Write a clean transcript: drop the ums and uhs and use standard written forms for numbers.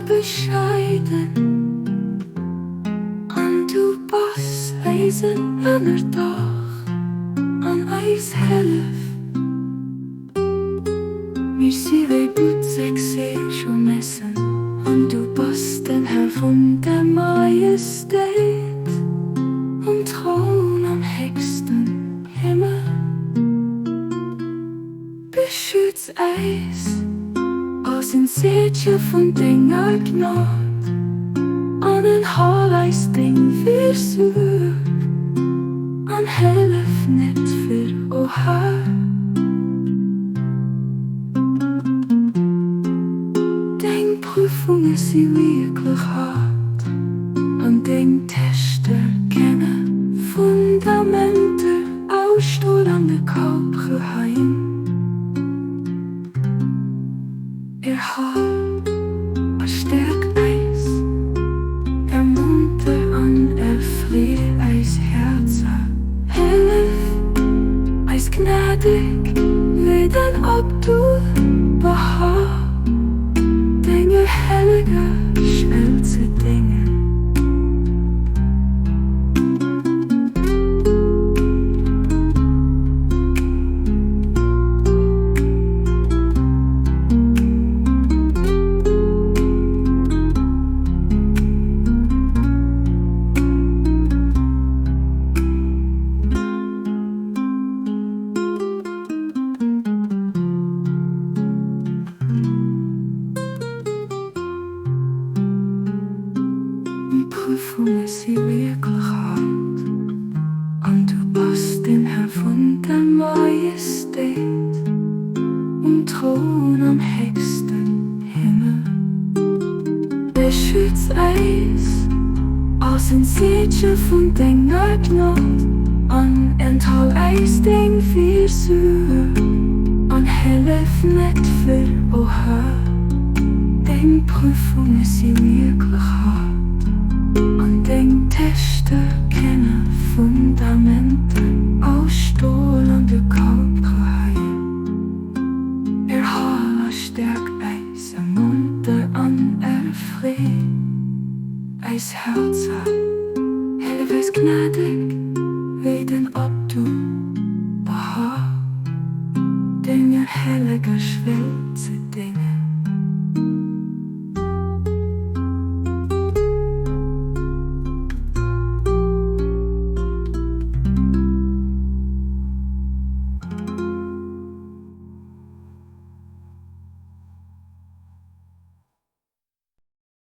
bescheiden, an du bass eisen Ënnerdach an eis Hëllef. Mir si wéi butzeg Seechomessen, an du bass den Här vun der Majestät um Troun am héchsten Himmel. Beschütz äis als en Zeeche vun denger Gnod an enthal eis deng Virsuerg an hëllef net fir, o Här. Deng Prüfunge si wierklech haart an deng Tester kenne Fundamenter aus Stol an de Kalkgeheim. Erhal a stäerk äis, ermunter an erfree eis Häerzer. Hëllef eis gnädeg wéi den Abdu'l-Bahá, denger helleger Schwell ze déngen. D'Prüfunge si wierklech haart, an du bass den Här vun der Majestät um Troun am héchsten Himmel. Beschütz äis als en Zeeche vun denger Gnod an enthal äis deng Virsuerg an hëllef net fir, o Här. Deng Prüfunge si wierklech haart an deng Tester kenne Fundamenter aus Stol an de Kalkgeheien. Erhal a stäerk äis, ermunter an erfree eis Häerzer. Hëllef äis gnädeg wéi den Abdu'l-Bahá, denger helleger Schwell.